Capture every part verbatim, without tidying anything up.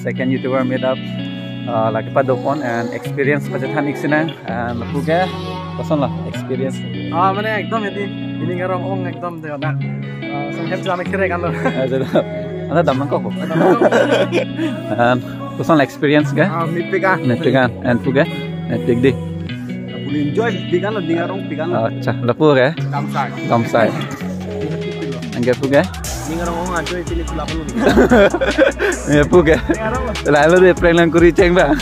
Second YouTuber meetup, uh, lake padopon and experience pachethan-ik sinang and lapu ke kosonlo experience? Ah, mane ekdom hedi, pini arong-ong ekdom de dak. Ah, sanghep jam kere kan lo. Ah, jalo. Anda damang kok. And kosonlo experience ke? Ah, mepik ah. Mepik an. And pu ke? Mepik di. Lapu enjoy pik an lo, ning arong pik an lo. Acha, lapu ke? Kamsai. Kamsai. Anke pu ke? Ning arong-ong ajoy pini sulap lo. Ya pu ke? Ning arong lo. Lalo de prank lang kuri cheng ba.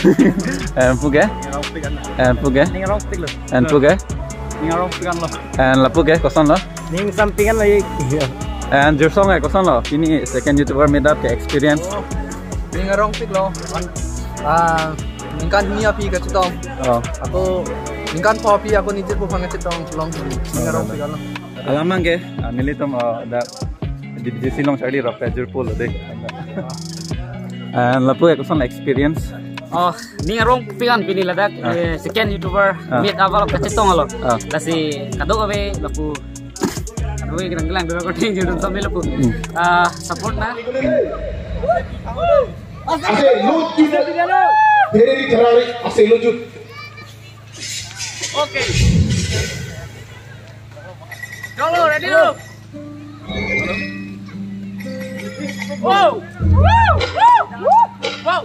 And pu ke? Ning arong pik an lo. And pu ke? Ning arong pik lo. And pu ke? Ning arong pik an lo. And lapu ke kosonlo? Ning sampingan lagi. And Jirsong ke kosonlo? Pini second YouTuber meetup ke experience? Oh, ning arong pik lo. Ah, ningkan hini aphi kachetong. Oh. Ako ningkan pho aphi ako nijir pho aphan kachetong long. Ning arong pik lo. Alamang ke, ah, nelitum, ah, dak D B C C along charli rap pajir pulo de. And lapu ke kosonlo experience? Oh, ning arong pik an pini ladak, ah, eh, second YouTuber, ah, meetup along kachetong lo. Ah. Lasi kadokave lapu. Kadokave kelang-kelang dua koting jurun sambil lapu. Hmm. Ah, support na. Ase lut jut. Deri tharari ase lut jut. Okay. Chalo, ready lo. Wow. Wow. Wow. Wow. Wow.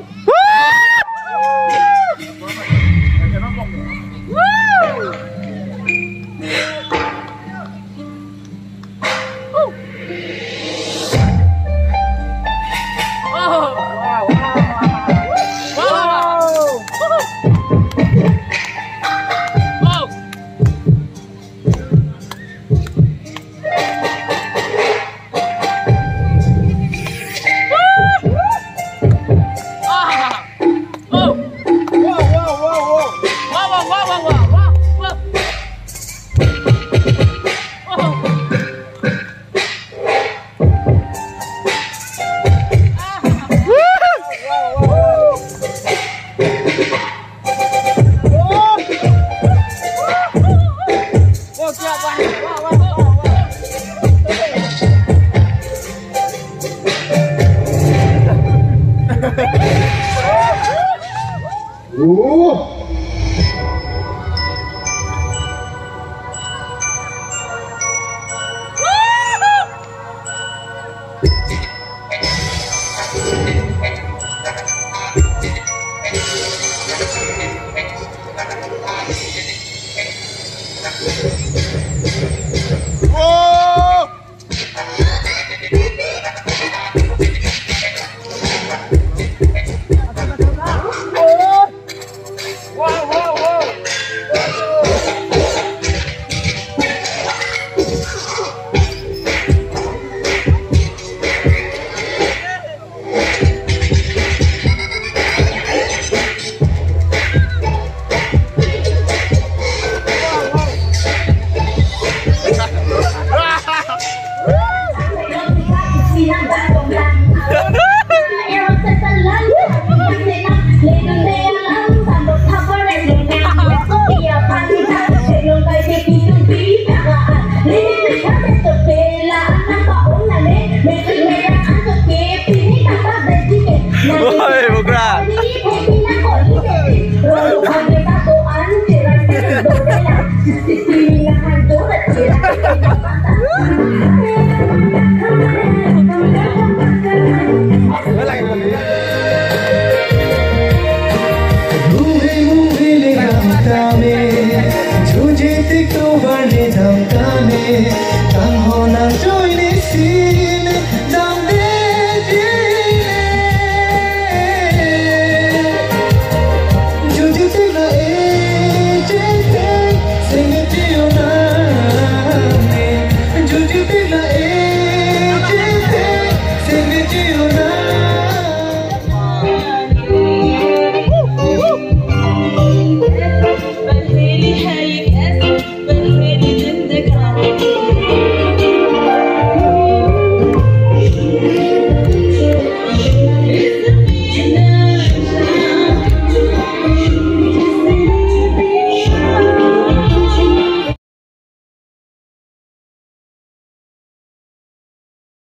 Oi, Bugra.